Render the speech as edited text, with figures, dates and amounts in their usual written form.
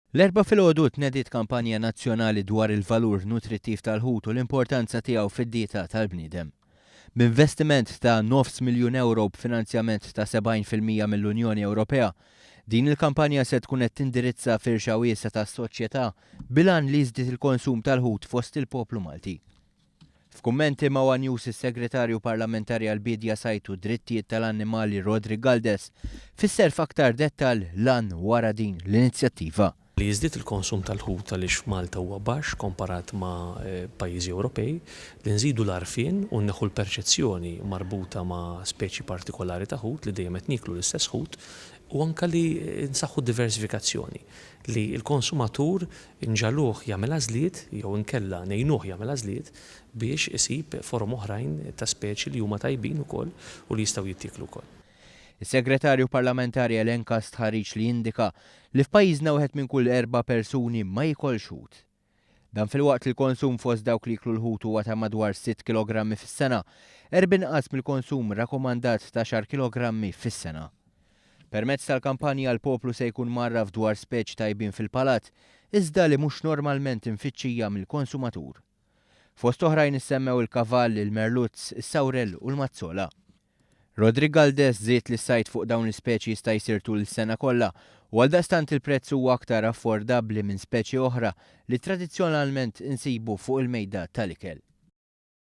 L-Erbgħa filgħodu tnediet kampanja nazzjonali dwar il-valur nutrittiv tal-ħut u l-importanza tiegħu fid-dieta tal-bniedem. B'investiment ta' nofs miljun ewro b'finanzjament ta' 70% mill-Unjoni Ewropea, din il-kampanja se tkun qed tindirizza firxa wiesgħa tas-soċjetà bil-għan li jiżdied il-konsum tal-ħut fost il-poplu Malti. F'kummenti ma' one News is-Segretarju Parlamentari għall-Biedja, Sajd u Drittijiet tal-Annimali Roderick Galdes fisser f'aktar dettall l-għan wara din l-inizjattiva. Li jiżdied il-konsum tal-ħut għaliex f'Malta huwa baxx komparat ma' pajjiżi Ewropej, li nżidu l-għarfien u nneħħu l-perċezzjoni marbuta ma' speċi partikolari ta' ħut li dejjem qed nieklu l-istess ħut u anke li nsaħħu d-diversifikazzjoni li l-konsumatur inġagħluh jagħmel għażliet jew inkella ngħinuh jagħmel għażliet biex isib forom oħrajn ta' speċi li huma tajbin ukoll u li jistgħu jittieklu wkoll. Is-Segretarju Parlamentari elenka stħarriġ li jindika li f'pajjiżna wieħed minn kull erba' persuni ma jikolx ħut. Dan filwaqt li l-konsum fost dawk li jieklu l-ħut huwa ta' madwar sitt kilogrammi fis-sena, erb' inqas mill-konsum rakkomandat ta' għaxar kilogrammi fis-sena. Permezz tal-kampanja l-poplu se jkun mgħarraf dwar speċi tajbin fil-palat, iżda li mhux normalment imfittxija mill-konsumatur. Fost oħrajn issemmew il-kavall, il-merluzz, is-sawrell u l-mazzola. Roderick Galdes żied li s-sajd fuq dawn l-ispeċi jista' jsir tul is-sena kollha u għaldaqstant il-prezz huwa aktar affordabbli minn speċi oħra li tradizzjonalment insibu fuq il-mejda tal-ikel.